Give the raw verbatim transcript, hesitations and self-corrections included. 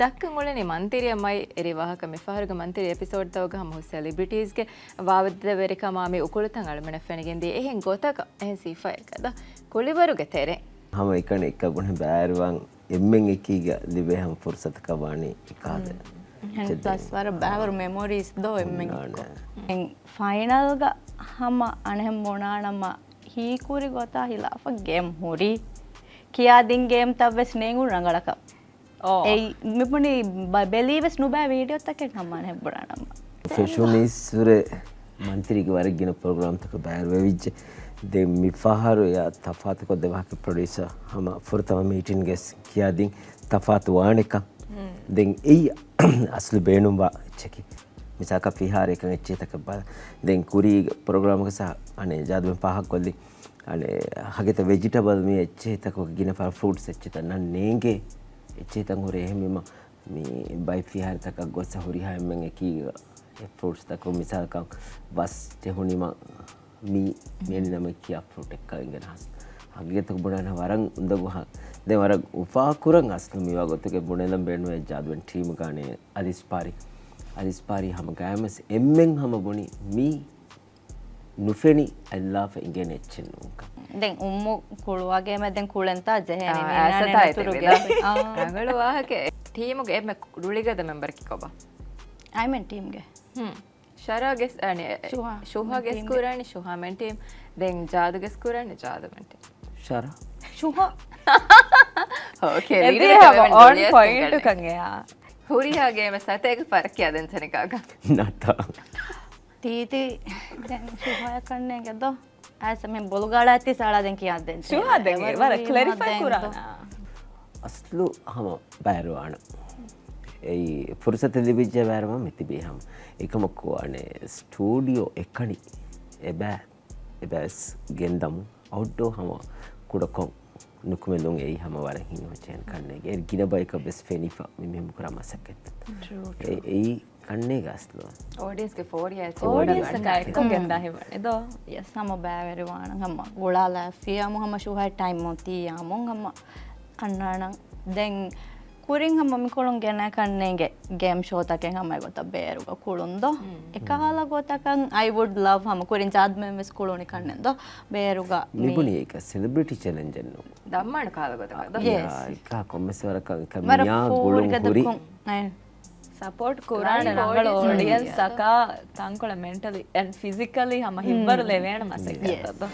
ދައްކަން އުޅެނީ މަންތިރިއަށް މައި އެރި ވާހަކަ. މިފަހަރުގެ މަންތިރި އެޕިސޯޑްތަކުގަ ހަމަ ހުސް ސެލިބްރިޓީސްގެ ވާވަދެވެރިކަމާ މި އުކުޅުތައް އަޅުމެނަށް ފެނިގެންދިޔަ. އެހެން ގޮތަކަށް އެހެން ސިފައެއް ގަދަ ކުޅިވަރުގެ ތެރެއިން. ހަމަ އެކަނި އެއްކަ ބުނެ ބައިވެރިވާން އެންމެން އެކީގަ ލިބޭ ހަމަ ފުރުސަތަކަށް ވާނީ އެކާލެ. އެހެން ޕްލަސް ވަރަށް ބައިވަރު މެމޮރީސް ދޯ އެންމެން އެއްކޮށް. އެން ފައިނަލްގަ ހަމަ އަނެހެން ބުނާނަމަ ހީކުރި ގޮތާ ހިލާފަށް ގޭމް ހުރީ. ކިޔާދިން ގޭމްތައް ވެސް ނޭނގުނު ރަނގަޅަކަށް. އޯ. އެއީ މިބުނީ ބ-، ބެލީ ވެސް ނުބައި ވީޑިއޯތަކެއް ހަމަ އަނެހެން ބުނާނަމަ. ފެށުނީއްސުރެ މަންތިރީގެ ވަރަށް ގިނަ ޕްރޮގްރާމްތަކަށް ބައިވެރިވެވިއްޖެ. ދެން މިފަހަރު އެއާ ތަފާތުކޮށްދެއްވާކި ޕްރޮޑިއުސަރ ހަމަ ފުރަތަމަ މީޓިންގެ ކިޔާދިން ތަފާތު ވާނެކަން. ދެން އެއީ އަސްލު ބޭނުންވާ އެއްޗަކީ. މިސާލަކަށް ފިހާރައަކަށް އެއްޗެހިތަކަށް ބަލަ. ދެން ކުރީ ޕްރޮގްރާމަކަށް ސަ-، އަނެއް ޖާދުމެން ފާހަގަކޮށްލި. އަނެއް ހަގީގަތަށް ވެޖިޓަބަލް މި އެއްޗެހިތަކުގެ ގިނަ ފަހަރު ފްރޫޓްސް އެއްޗެހިތައް ނަން ނޭނގޭ. އެއްޗެހިތައް ހުރޭ އެހެންވީމަ މި ބައި ފިހާރަތަކަށް ގޮއްސަ ހުރިހާ އެންމެން އެކީ އެ ފްރޫޓްސްތަކުން މިސާލަކަށް ބަސް ޖެހުނީމަ މީ މިއެނި ނަމަ ކިޔާ ފްރޫޓެއްކަ އިނގެން ހަސް. ހަގީގަތަކަށް ބުނާނަ ވަރަށް އުނދަގޫ ހަ-، ދެން ވަރަށް އުފާކުރަން އަސްލު މިވާ ގޮތުގެ ބުނެލަން ބޭނުމޭ ޖާދުވެން ޓީމުގާނެ އަލިސްޕާރި. އަލިސްޕާރި ހަމަ ގާމެސް އެންމެން ހަމަ ބުނި މީ ނުފެނި އައްލާފަ އިނގޭނެ އެއްޗެއް ނޫންކަން. ދެން އުއްމު ކުޅުވާގޭމެ ދެން ކުޅެންތާ ޖެހޭނެ އާ، މީނާ އައިސަތާ ނެތުރުގެ. އެތެރެ. އާ. ރަނގަޅު ވާހަކަ. ޓީމުގެ އެންމެ ރުޅިގަދަ މެމްބަރަކީ ކޮބާ؟ އައިމެން ޓީމްގެ. ހުން. ޝަރާ ގެސް، އަނެ، ޝުހާ. ޝުހާ ގެސް ޓީމްގެ. ކުރާނެ ޝުހާ މެން ޓީމް. ދެން ޖާދު ގެސް ކުރާނެ ޖާދު މެން ޓީމް. ޝަރާ. ޝުހާ. އޯކޭ، އެ ލީޑަރަކަށް ދިވެހަށް ވެމެން އޮން ޖޫލިއަސް ޕޮއިންޓު ކިނގަން ކަން އެއާ. ހުރިހާ ގޭމެއް ސަތޭކަ ފަރަކް ކިޔާދެން ސަނިކާގަ. ނަތާ. ތީތި ދެން ޝުހާޔަކަށް ނޭނގެ ދޯ. އައިސަ މި ބޮލުގާޅާ ތި ސާޅާ ދެން ކިޔާ ދެން. ޝުހާ ދެން އެވަރު ކްލެރިފައި ކުރާނަ. އަސްލު ހަމަ ބައިރުވާނަ. އެއީ ފުރުސަތެއް ލިބިއްޖެ ބައިރުވާ މި ތިބީ ހަމަ. އެކަމަކު އަނެ ސްޓޫޑިއޯ އެކަނި އެބަ، އެބަސް ގެންދަމު. އައުޓްޑޯ ހަމަ ކުޑަކޮށް ނުކުމެލުން އެއީ ހަމަ ވަރަށް ހިނގި ހުއްޗެއް ކަންނޭގެ. އެ ގިނަ ބަޔަކަށް ވެސް ފެނިފަ މި މިހެން ކުރާ މަސައްކަތްތައް. ޓްރޫ، އެ، ޓްރޫ. އެއީ ކަންނޭގެ އަސްލު. އޯޑިއަންސްގެ ފޯރިއާ އެއްޗެއް އޯޑިއަންސް އަކާ އެއްކޮށް ގެންދާ ހިމަނެ ދޯ. ޔެސް، ހަމަ ބައިވެރިވާނަން ހަމަ ގުޅާލާފިޔާމު ހަމަ ޝުހާ ޓައިމް އޮތީ ޔާމުން ހަމަ އަންނާނަން. ދެން ކުރިން ހަމަ މިކޮޅުން ގެނައި ކަންނޭނގެ ގޭމް ޝޯތަކެއް ހަމަ އެގޮތަށް ބޭރުގަ ކުޅުން ދޯ. އެކަހަލަ ގޮތަކަށް އައި ވުޑް ލަވް ހަމަ ކުރިން ޖާދުމެން ވެސް ކުޅުނި ކަންނެން ދޯ. ބޭރުގަ މި މިބުނީ އެކަ ސެލެބްރިޓީ ޗެލެންޖެއް ނޫން. ދައްމާނެ ކާލަ ގޮތަކަށް ދޯ. ޔެސް. އާ، އެކަ ކޮންމެސް ވަރަކަށް އެކަ ވަރަށް މިޔާ ފޯރި ގުޅުން ހުރި. ގަދަކުން. އެ. ސަޕޯޓް ކުރާނެ ރަނގަޅު އޯޑިއަންސް އަކާ ތަންކޮޅެއް މެންޓަލީ އެންޑް ފިޒިކަލީ ހަމަ ހިތްވަރު ލެވޭނެ މަސައްކަތްތައް ދޯ.